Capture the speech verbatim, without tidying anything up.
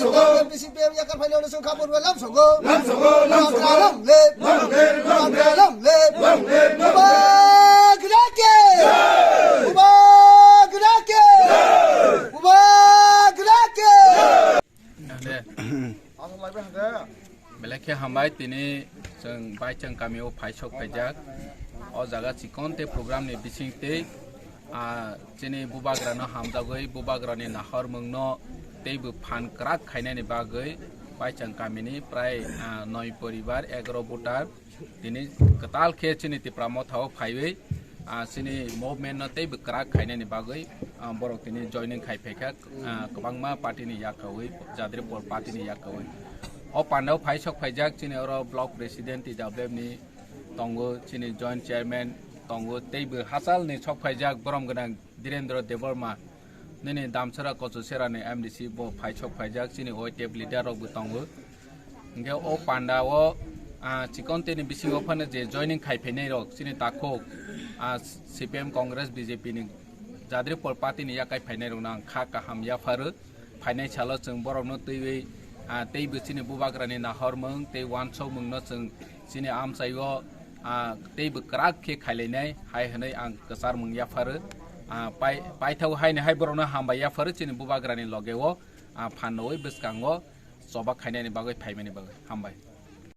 sogo. M D C P M yakar phaino no sung khabor bai lam sogo. Lam sogo, lam sogo. Lam lep. Lam lep, lam lep. Lam lep, lam lep. Bubagra ke. Bubagra ke. Bubagra ke. Belai khe hambai, tini chwng Baichwng kamio phai sok phaijak. O jaga chikon tei program ni bising tei, ah, chini bubagrano hamjagwi bubagrani nahormungno teibo phan kwrak khainani bagwi Baichwng kamini prai, ah, noi poribar, egaro voter tini kwtal khe chini Tipra Motha o phaiwi, ah, chini movement no teibo kwrak khainani bagwi, ah, borok tini joining khai phaikha, ah, kwbangma party ni yakhawi, Jadripur party ni yakhawi. O pandao phai sok phaijak chini oro block president T W F ni tongo, chini joint chairman tongo, teibo hachal ni sok phaijak borom gwnang Dhirendra Debbarma, nini Damsara Kochusera ni M D C bo phai sok phaijak, chini Y T F leader rok bo tongo. Hingke o panda o, ah, chikon teni bisingo phano je joining khai phainai rok, chini takhuk, ah, C P M, Congress, B J P ni Jadripur party ni yakai phainai rok no ang kha kaham yapharo. Phainai salo chwng borok no twiwi, ah, teibo chini bubagra ni nahormung tei wansokmung no chwng chini amchai o, ah, teibo kwrak khe khailainai hai hwnwi ang kwcharmung yapharo. Ah, pai-, paithak haino hai borok no hambai yapharo chini bubagra ni loge o, ah, phan rwui bwskango choba khainani bagwi phaimani bagwi. Hambai.